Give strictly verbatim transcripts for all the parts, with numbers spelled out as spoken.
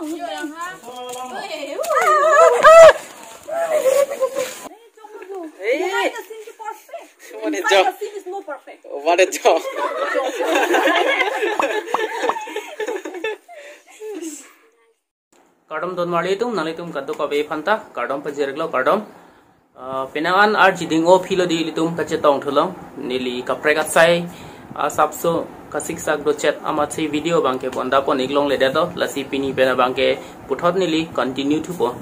Hey. Behind the scene is perfect. What a joke. What a joke. Kardom don marli atum, nanglitum kadokave aphanta kardom pajirlo, kardom. Ah, penang an arjiding o philo di ilitum kachetong thulong, neli kaprek asai asapso kasiksak dochet amatsi video abangke bonda pon iklong ledet to, lasi pini pen abangke puthot neli continue thupo.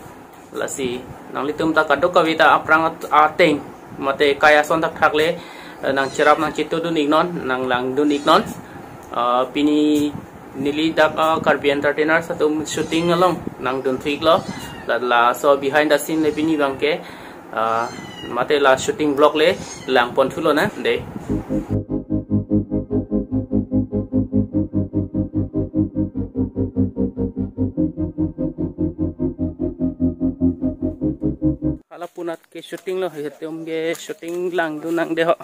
Lasi nanglitum ta kadokave ta aphrang at-, ateng mate kai ason thakthak le, eh, nangcherap nangchetudun iknon, nanglangdun iknon. Ah, pini neli dak, ah, Karbi Entertainers atum shooting along nangdun thiklo. La, laso behind the scene le pini abangke, ah, mate la shooting vlog le lang pon thulo na de. Hala punat ke shooting lo, itum ke shooting langdun nang de ho.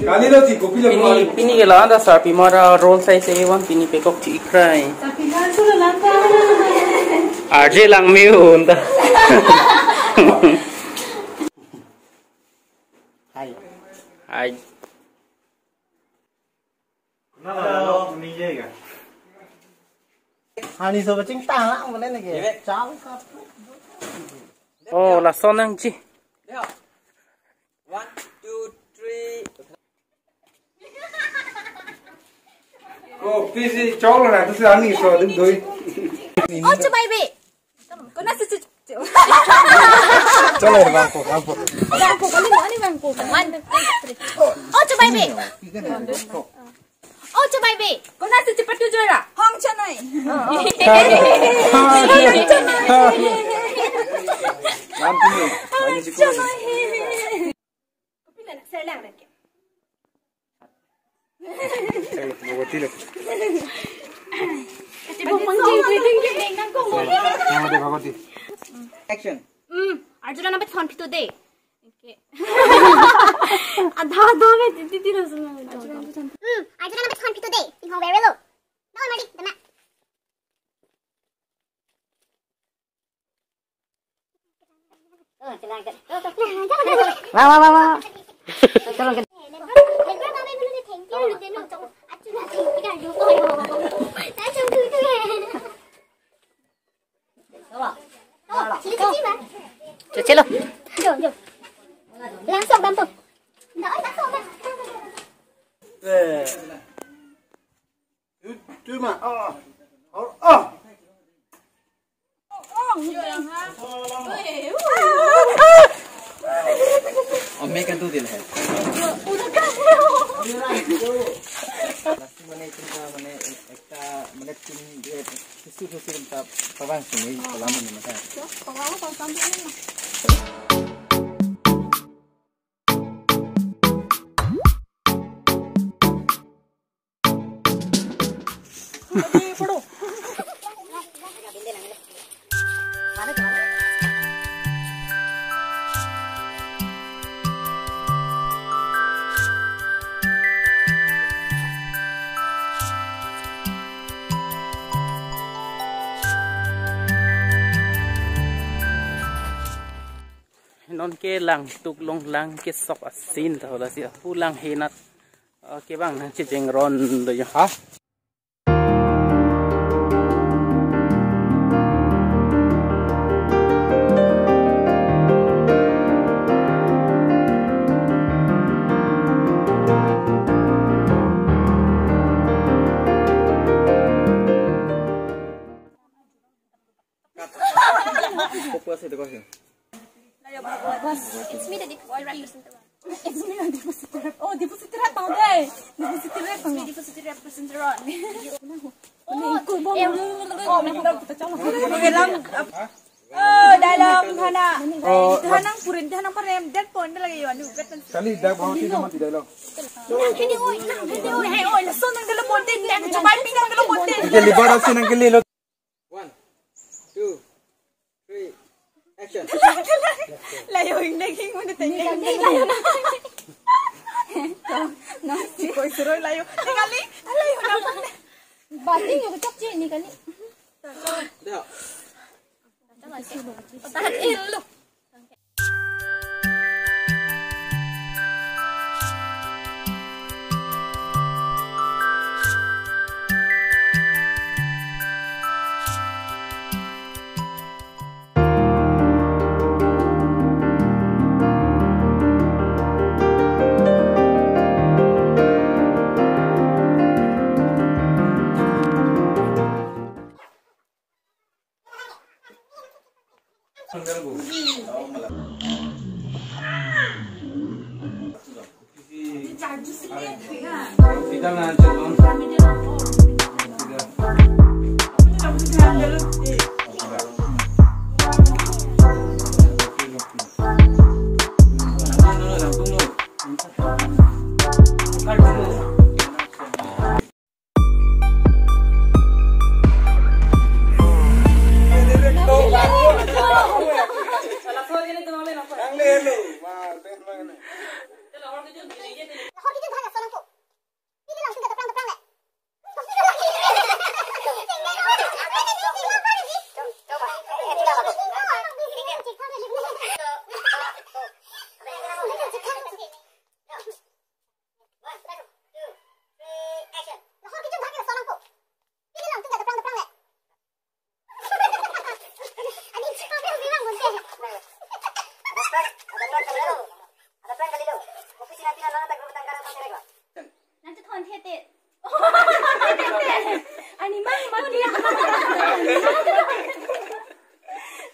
Kali lo ti kopi lo. Pini, pini ke la-an ta sarpimar a role sai se wan pini pekok ti ikrai. Arje langme unta. Hai. Hai. Hani so baching tang lang mana lagi. Chang ka. Oh, lason nangji. One, two, three. Oh, please, cholo na, tu sani so doi. Oh, chubai be. Kona si chu-, chu-, Cholo, bangko, bangko. Bangko, kali mo, ani bangko. One, two, three. Oh, chubai be. Oh, chubai be. Kona si chepatu jora. Hong chanai. Hong chanai. Hong chanai. Kopila na, selang na ke. Chalo, Bhagwati lo. Ati bong pangji, pwedeng ke beng nang kong. Chalo, Bhagwati. Action. Hmm, Arjuna number thon pito de. Okay. Adha adha me titi titi na suna. Hmm, Arjuna number thon pito de. Inghong very low. No, Malik, dama. Wa, wa, wa, wa. Chalo. Langsung bambu. Eh. Tu, tu ma. Oh. Oh. Oh. Ame kan tu din hai. Last mane ekta mane ekta mane tin dia khusi khusi kita pabang sini kolam ini masa. Non ke lang tuk long lang ke sok asin ta hola si apu lang henat. Oke bang, nang chijeng ron do ya. Ha? It's me, the deposit representative. It's me, the deposit rep-, oh, deposit rep tang dei. Deposit rep tang. It's me, deposit representative. Oh, eh, oh, dalam, oh, dalam hana. Oh, hanang purin, hanang parem, that point lagi yo, anu, betul. Kali dak bahut itu mati dah lo. Nang kini oi, nang kini oi, hey, oi, lason nang dalam bote, nang coba ping nang dalam bote. Jadi libar asin nang kali lo. One, two, three. Layo ingdeng hing mane teng deng deng layo. Koi suroi layo. Tingali layo na. Bating yo kecak cini kali. Dah. Tahan ilo. Nanti thon thete. Ani mang mang dia.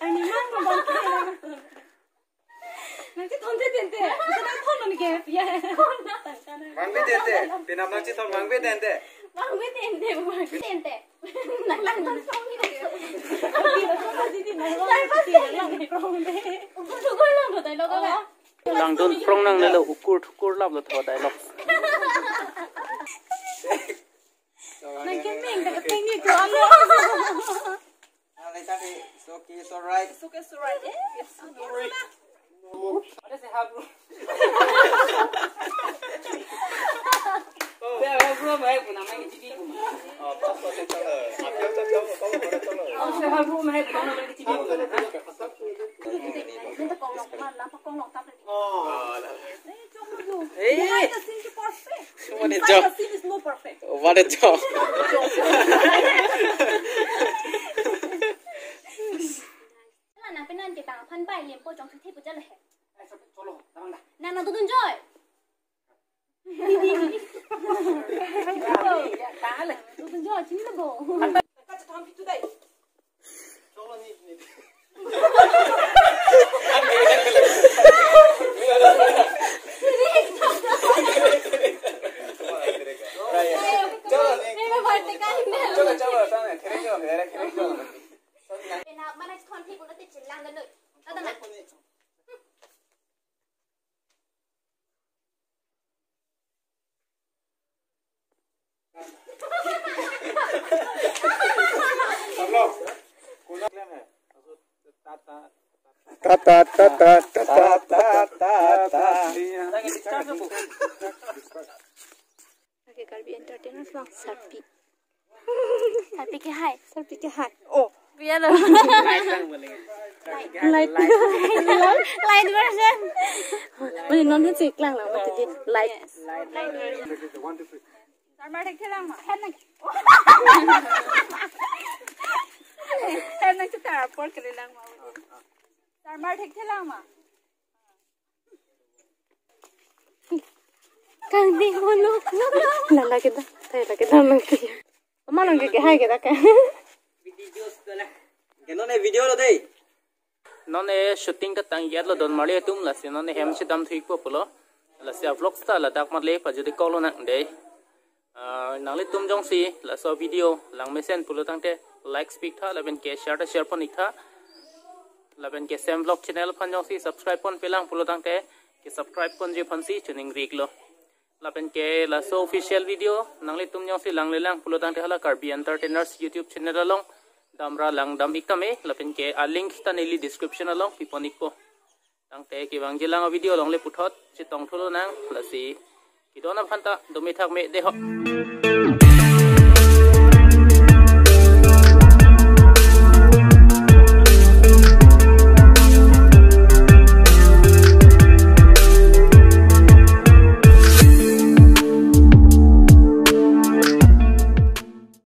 Ani mang mang dia. Nanti thon thete. Nanti thon non ke ya. Mangbe tete. Pinam nangchethon mangbe tete. Mangbe tete. Mangbe tete. Nang lang thon thon ni. Nang lang thon thon ni. Ukur ukur lang thon thon lo ka. Langdun prong nangnelo, ukur thukur lam lo tho dialogue. Nang kemeng ta kepeng ni tu alo. Ah, like that, it's okay, it's alright. It's okay, it's alright. Eh, it's okay. What does it have, bro? Oh, yeah, bro, bro, bro, bro, bro, bro. Oh, passport center. Oh, so have room hai, bro, bro, bro. Nanti kong long, man, lampa kong long tap lagi. Oh. Hey. Behind the scene is perfect. What a job. Inside the scene is no perfect. What a job. Hala nang penan ke tang aphan bai lempo jong thithe pu jalo he. Nang nang dodun joi. Dodun joi, chini lo bo. Chalo, chalo, chalo, chalo, chalo. Pena mana thon thik ulo te chilang dalo. Tata na. Ta ta ta ta ta ta ta ta ta ta. Lake Karbi Entertainers bang sarpi. Sarpi ke hai. Sarpi ke hai. Oh. Biar lo. Light. Light version. Mane non hutsi klang lang mati di light. Yes. Light version. One, two, three. Sarmar thekthelang ma. Hen nang. Hen nang chetar apor kalilang ma. Sarmar thekthelang ma. Kang di muluk. Lala kita, tayo la kita mangki. Ama nang ke hai kita ke. Ke non e video lo dei. Non e shooting katang yat lo don marli atum, lasi non e hem chedam thu-ikpo pulo. Lasi a vlog ta ladak marli pajut-ik kok lonang dei. Ah, nanglitum jongsi laso video langmesen pulo tangte like pik tha, lapen ke share ta share pon-ik tha. Lapen ke Sem Vlog channel aphan jongsi subscribe ponpelang pulo tangte ke subscribe ponji aphansi choningri-ik lo. Lapen ke laso official video nanglitum jongsi langlelang pulo tangte hala Karbi Entertainers YouTube channel along damra langdam ik tame, lapen ke a-link ta neli description along pipon ikpo. Tangte kevangjilang a-video along le puthot chetong thulo nang, lasi kedo-an aphan ta dome thakme deho.